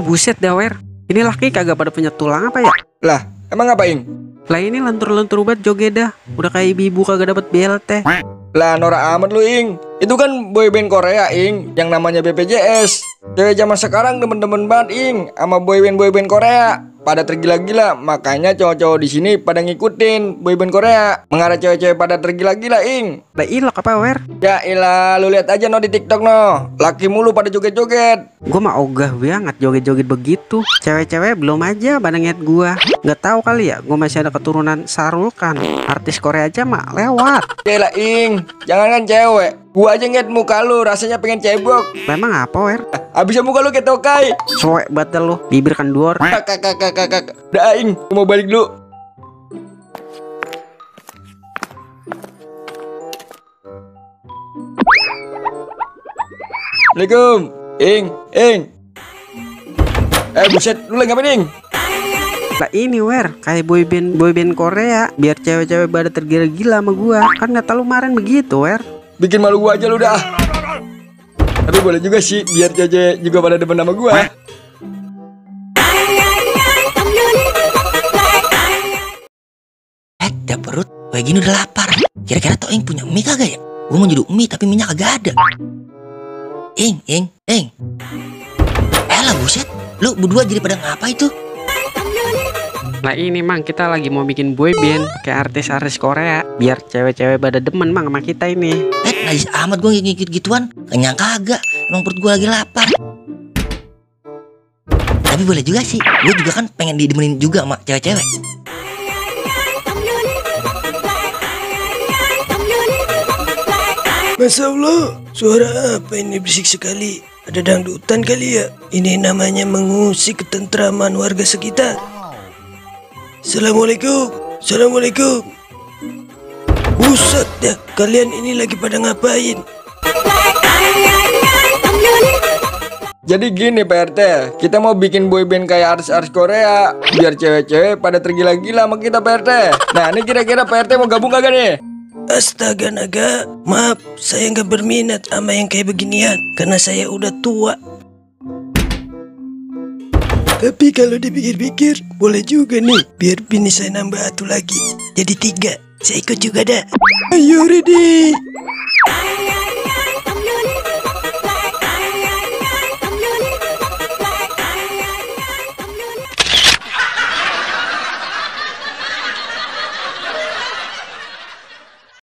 Buset dah, Wer. Ini laki kagak pada punya tulang apa ya? Lah, emang ngapain? Lah ini lentur-lentur banget joget dah. Udah kayak ibu kagak dapat BLT. Lah, norak amat lu, Ing. Itu kan boyband Korea, Ing, yang namanya BPJS. Cewek zaman sekarang demen-demen banget, Ing, sama boyband Korea. Pada tergila-gila, makanya cowok-cowok di sini pada ngikutin boyband Korea. Mengarah cewek-cewek pada tergila-gila, Ing. Lah ilok apa, Wer? Ya ilah, lu lihat aja no di TikTok no. Laki mulu pada joget-joget. Gua mah ogah banget joget-joget begitu. Cewek-cewek belum aja pada ngeliat gua. Nggak tahu kali ya, gua masih ada keturunan Sarulkan. Artis Korea aja mah lewat. Ya ilah, Ing, jangan kan cewek. Gua aja ngeliat muka lu, rasanya pengen cebok. Lah emang apa, Wer? Abisnya muka lu kayak tokai. Soek banget lu, bibir kendor. Kakak. Dah, Ing, gua mau balik dulu. Assalamualaikum, Ing. Buset, lu lagi ngapain, Ing? Lah ini, Wer, kayak boyband Korea. Biar cewek-cewek pada tergila-gila sama gua. Kan kata lu kemarin begitu, Wer. Bikin malu gua aja lu dah. Tapi boleh juga sih, biar cewek juga pada demen sama gua. Dah perut, kayak gini udah lapar. Kira-kira Toing punya mie kagak ya? Gua mau nyeduk mie tapi minyak kagak ada. Ing. Elah buset, lu berdua jadi pada ngapa itu? Lah ini mang kita lagi mau bikin boyband kayak artis-artis Korea. Biar cewek-cewek pada demen mang sama kita ini. Najis amat gua ngikut gituan. Kenyang kagak, emang perut gua lagi lapar. Tapi boleh juga sih, gua juga kan pengen didemenin juga sama cewek-cewek. Masya Allah, suara apa ini berisik sekali? Ada dangdutan kali ya? Ini namanya mengusik ketentraman warga sekitar. Assalamualaikum. Buset dah, kalian ini lagi pada ngapain? Jadi gini Pak RT, kita mau bikin boyband kayak artis-artis Korea. Biar cewek-cewek pada tergila-gila sama kita Pak RT. Nah ini kira-kira Pak RT mau gabung kagak nih? Astaga naga, maaf, saya nggak berminat sama yang kayak beginian karena saya udah tua. Tapi kalau dipikir-pikir, boleh juga nih, biar bini saya nambah satu lagi. Jadi 3, saya ikut juga dah. Ayo ready.